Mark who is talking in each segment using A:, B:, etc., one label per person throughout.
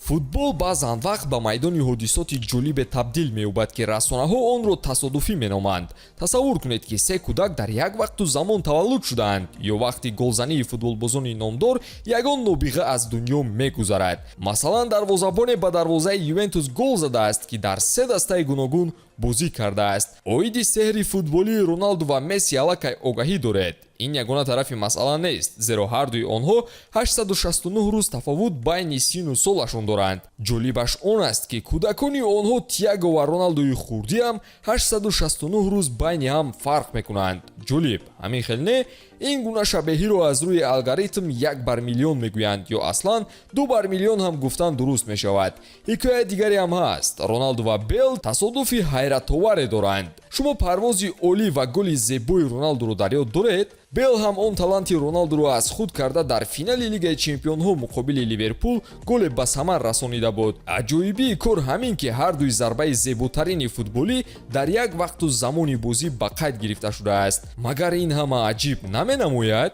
A: Футбол баъзан вақт ба майдони ҳодисоти ҷолибе табдил меёбад, ки расонаҳо онро тасодуфӣ меноманд. Тасаввур кунед, ки се кӯдак дар як вақту замон таваллуд шудаанд ё вақти голзании футболбозони номдор ягон нобиға аз дунё мегузарад. Масалан, дарвозабоне ба дарвозаи Ювентус гол задааст, ки дар се дастаи гуногун бозӣ кардааст. Оиди сеҳри футболии Роналду ва Месси аллакай огаҳӣ доред. Ин ягона тарафи масъала нест, зеро ҳардуи онҳо 869 рӯз тафовут байни сину солашон доранд. Ҷолибаш он аст, ки кӯдакони онҳо, Тиаго ва Роналдуи хурдиам, 869 рӯз байни ҳам фарқ мекунанд. Ҷолиб, ҳамин хел не? Ин гуна шабеҳиро аз рӯи алгоритм як бар миллион мегӯянд ё аслан ду бар миллион ҳам гуфтан дуруст мешавад. Ҳикояи дигаре ҳам ҳаст. Роналду ва Бел тасодуфи ҳайратоваре доранд. Шумо парвози олӣ ва голи зебои Роналдуро дар ёд доред? Бел ҳам он таланти Роналдуро аз худ карда, дар финали Лигаи чемпионҳо муқобили Ливерпул голе ба самар расонида буд. Аҷоибии кор ҳамин, ки ҳардуи зарбаи зеботарини футболӣ дар як вақту замони бозӣ ба қайд гирифта шудааст. Магар ин ҳама аҷиб наменамояд?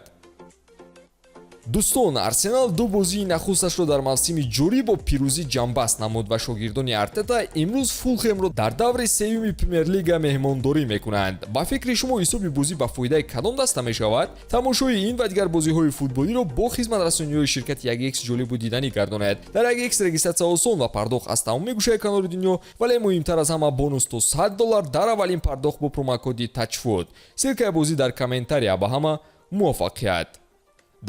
A: Дӯстон, Арсенал ду бозии нахусташро дар мавсими ҷорӣ бо пирӯзӣ ҷамъбаст намуд ва шогирдони Артета имрӯз Фулхемро дар даври сеюми Премер-лига меҳмондорӣ мекунанд. Ба фикри шумо, ҳисоби бозӣ ба фоидаи кадом даста мешавад? Тамошои ин ва дигар бозиҳои футболиро бо хизматрасониҳои ширкати 1X ҷолибу диданӣ гардонед. Дар 1X регистрация осон ва пардохт аз тамоми гӯшаи канори дунё, вале муҳимтар аз ҳама, бонус то 100 доллар дар аввалин пардохт бо промокоди TAJFOOT. Ссылка и бозӣ дар комментария. Ба ҳама муваффақият!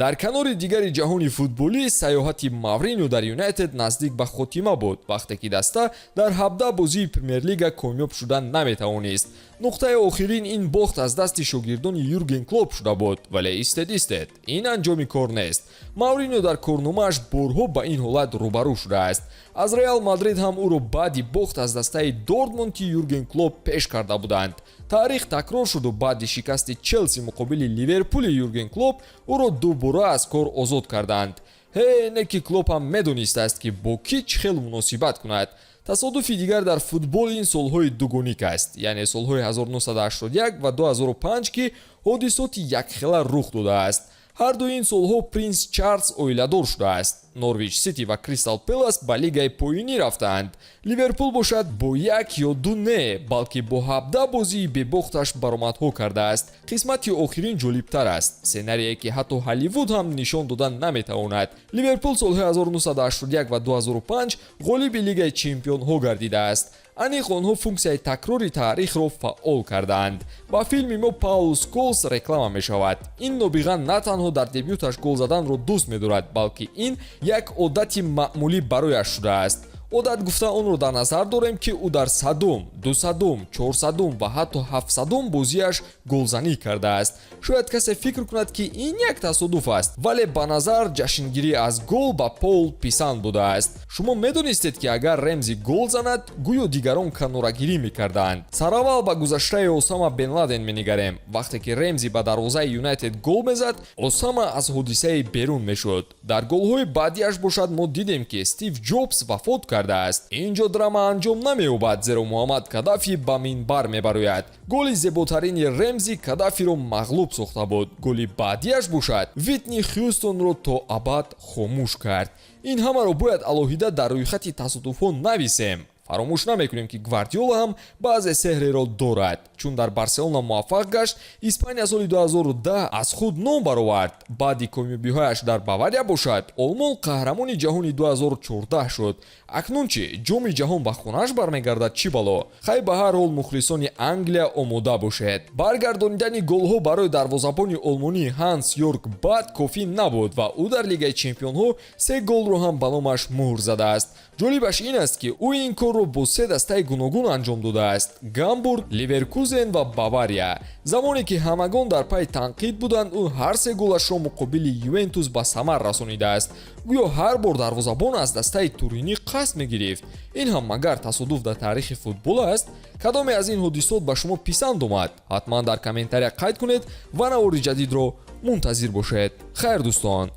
A: Дар канори дигари ҷаҳони футболӣ, саёҳати Мавриню дар Юнайтед наздик ба хотима буд, вақте ки даста дар 17 бозии Премер-лига комёб шуда наметавонист. Нуқтаи охирин ин бохт аз дасти шогирдони Юрген Клоп шуда буд. Вале истед, истед, ин анҷоми кор нест. Мавриню дар корномааш борҳо ба ин ҳолат рӯбарӯ шудааст. Аз Реал Мадрид ҳам ӯро баъди бохт аз дастаи Дортмунди Юрген Клоп пеш карда буданд. Таърих такрор шуду баъди шикасти Челси муқобили Ливерпули Юрген Клоп ӯро дубора аз кор озод карданд. Ҳе, не ки Клоп ҳам медонистааст, ки бо кӣ чӣ хел муносибат кунад. Тасодуфи дигар дар футбол ин солҳои дугоник аст, яъне солҳои 1981 ва 2005, ки ҳодисоти якхела рух додааст. Ҳарду ин солҳо принс Чарлз оиладор шудааст, Норвич Сити ва Кристал Пелас ба лигаи поёнӣ рафтаанд, Ливерпул бошад бо як ё ду не, балки бо 17 бозии бебохташ баромадҳо кардааст. Қисмати охирин ҷолибтар аст, сценарие, ки ҳатто Ҳолливуд ҳам нишон дода наметавонад. Ливерпул солҳои 1981 ва 2005 ғолиби Лигаи чемпионҳо гардидааст. Аниқ онҳо функсияи такрори таърихро фаъол кардаанд. Ба филми мо Паул Сколс реклама мешавад. Ин нобиға на танҳо дар дебюташ гол заданро дӯст медорад, балки ин як одати маъмулӣ барояш шудааст. Одат гуфта онро дар назар дорем, ки ӯ дар 100-ум, 200-ум, 400-ум ва ҳатто 700-ум бозиаш голзанӣ кардааст. Шояд касе фикр кунад, ки ин як тасодуф аст, вале ба назар ҷашнгирӣ аз гол ба Пол писанд будааст. Шумо медонистед, ки агар Ремзи гол занад, гӯё дигарон канорагирӣ мекарданд? Сараввал ба гузаштаи Осама Бенладен менигарем. Вақте ки Ремзи ба дарвозаи Юнайтед гол мезад, Осама аз ҳодисаи берун мешуд. Дар голҳои баъдиаш бошад, мо дидем, ки Стив Ҷобс вафот кардааст. Ин ҷо драма анҷом намеёбад, зеро Муаммад Каддафӣ ба минбар мебарояд. Голи зеботарини Ремзи Каддафиро мағлуб сохта буд. Голи баъдиаш бошад, Витни Хюстонро то абад хомӯш кард. Ин ҳамаро бояд алоҳида дар рӯйхати тасодуфҳо нависем. Фаромӯш намекунем, ки Гвардиола ҳам баъзе сеҳреро дорад. Чун дар Барселона муваффақ гашт, Испания соли 2010 аз худ ном баровард. Баъди комёбиҳояш дар Бавария бошад, олмон қаҳрамони ҷаҳони 2014 шуд. Акнун чӣ, Ҷоми ҷаҳон ба хонааш бармегардад? Чӣ бало! Хай, ба ҳар ҳол, мухлисони Англия, омода бошед. Баргардонидани голҳо барои дарвозабони олмонӣ Ҳанс Йорг Бат кофӣ набуд ва ӯ дар Лигаи чемпионҳо се голро ҳам ба номаш муҳр задааст. Ҷолибаш ин аст, ки ӯ ин корро бо се дастаи гуногун анҷом додааст: Гамбург, Ливеркузен ва Бавария. Замоне ки ҳамагон дар пайи танқид буданд, ӯ ҳар се голашро муқобили Ювентус ба самар расонидааст. Гӯё ҳар бор дарвозабон аз дастаи туринӣ қасд мегирифт. Ин ҳам магар тасодуф дар таърихи футбол аст? Кадоме аз ин ҳодисот ба шумо писанд омад, ҳатман дар комментария қайд кунед ва навори ҷадидро мунтазир бошед. Хайр, дӯстон.